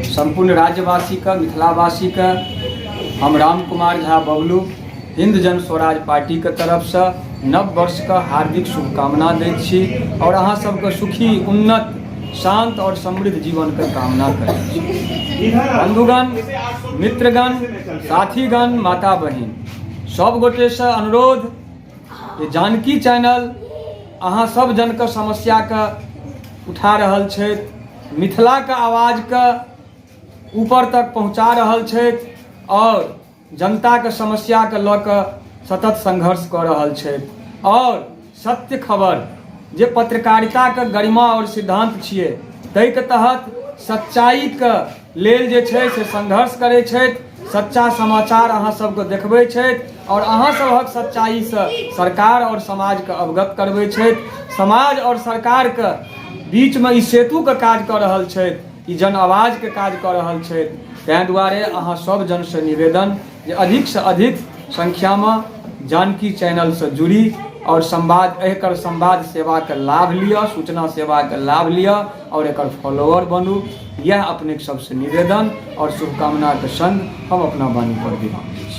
सम्पूर्ण राज्यवासीके, मिथिलावासीके हम राम कुमार झा बबलू हिन्द जन स्वराज पार्टीके तरफसँ नव वर्षके हार्दिक शुभकामना दैत छी आओर अहाँ सबके सुखी, उन्नत, शान्त आओर समृद्ध जीवनके कामना करैत छी। बन्धुगण, मित्रगण, साथीगण, माता बहिन, सब गोटेसँ अनुरोध जे जानकी चैनल अहाँ सब जनके समस्याके उठा रहल छथि, मिथिलाके आवाजके ऊपर तक पहुँचा रहल छथि आओर जनताके समस्याके लऽ कऽ सतत संघर्ष कऽ रहल छथि आओर सत्य खबर जे पत्रकारिताके गरिमा आओर सिद्धान्त छियै ताहिके तहत सच्चाइके लेल जे छै से संघर्ष करै छथि। सच्चा समाचार अहाँ सबके देखबै छथि आओर अहाँ सभक सच्चाइसँ सरकार आओर समाजके अवगत करबै छथि। समाज आओर सरकारके बीचमे ई सेतुके काज कऽ रहल छथि, ई जन आवाजके काज कऽ रहल छथि। ताहि दुआरे अहाँ सब जनसँ निवेदन जे अधिकसँ अधिक संख्यामे जानकी चैनलसँ जुड़ी आओर संवाद, एकर संवाद सेवाके लाभ लिअ, सूचना सेवाके लाभ लिअ आओर एकर फॉलोअर बनू। यह अपने सबसे निवेदन और शुभकामना के संग हम अपना वाणी पर विराम दै छी।